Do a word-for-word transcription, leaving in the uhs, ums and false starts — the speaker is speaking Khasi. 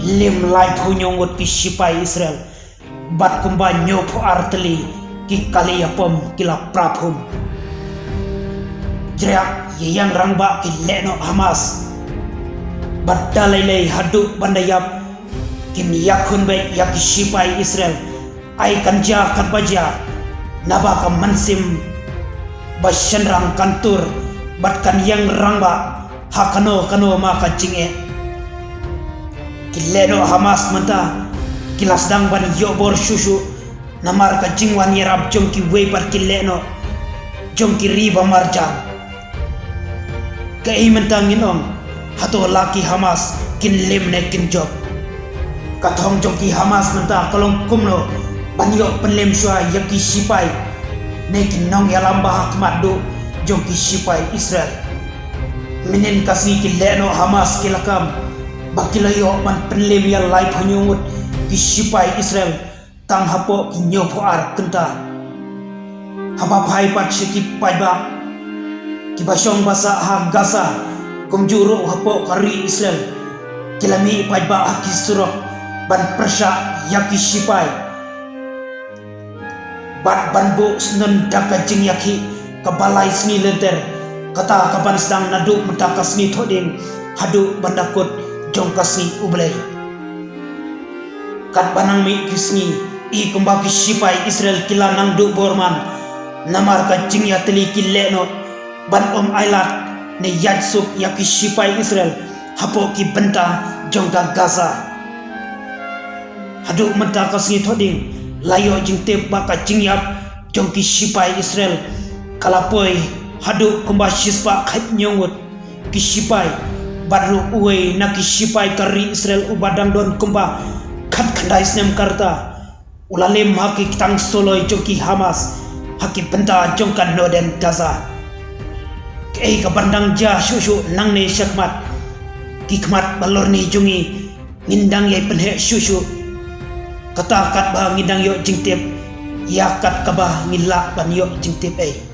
Lim laiphew hynñiew ngut ki shipai Israel bad kumba hynñiewphew ar tylli ki kali ïapom ki la pra phum. Jriak ïa ïing rangbah ki leh noh Hamas. Bad da lei lei haduh ban da ïap, kin ïakhun beit ïa ki shipai Israel. Ai kan jia katba jia, naba ka mynsiem ba shynrang kan tur bad kan ïeng rangbah ha kano kano ma ka jingeh. Ki leh noh Hamas mynta ki la sdang ban ïoh bor shuh shuh namar ka jingwan ïarap jong kiwei pat ki leh noh jong ki ri ba marjan. Kaei mynta ngin ong, hato la ki Hamas kin lim ne kin jop? Ka thong jong ki Hamas mynta ka long kumno ban ïoh pynlim shuwa ïa ki shipai ne ki nongïalam ba ha khmat duh jong ki shipai Israel? Mynnin ka sngi ki leh noh Hamas ki la kam ba ki la ïoh ban pynlim ïa laiphew hynñiew ngut ki shipai Israel tang hapoh ki hynñiewphew ar kynta. Haba phai pat sha ki paidbah kiba shong ba sah ha Gaza, kumjuh ruh hapoh ka ri Israel, ki la mih paidbah ha ki surok ban pyrshah ïa ki shipai bad ban buh syndon da ka jingïakhih kaba lai sngi lynter, kata kaban sdang naduh mynta ka sngi Thohdieng haduh ban da kut jong ka sngi U Blei. Katba nang mih ki sngi, i kumba ki shipai Israel ki la nang duh bor man namar ka jingïatylli ki leh noh ban ym ailad ne ïaid suk ïa ki shipai Israel hapoh ki bynta jong ka Gaza. Haduh mynta ka sngi Thohdieng la ïoh jingtip ba ka jingïap jong ki shipai Israel ka la poi haduh kumba shispah khathynñiew ngut ki shipai, bad ruh uwei na ki shipai ka ri Israel uba dang don kumba khatkhyndai snem ka rta u la lim ha ki ktang suloi jong ki Hamas ha ki bynta jong ka nohden Gaza. Kaei kaban dang jia shuh shuh nangne shakhmat, ki khmat ba lorni jong ngi ngin dang ïai pynheh shuh shuh. Kata katba ngin dang ïoh jingtip ïa kat kaba ngin lah ban ïoh jingtip ei.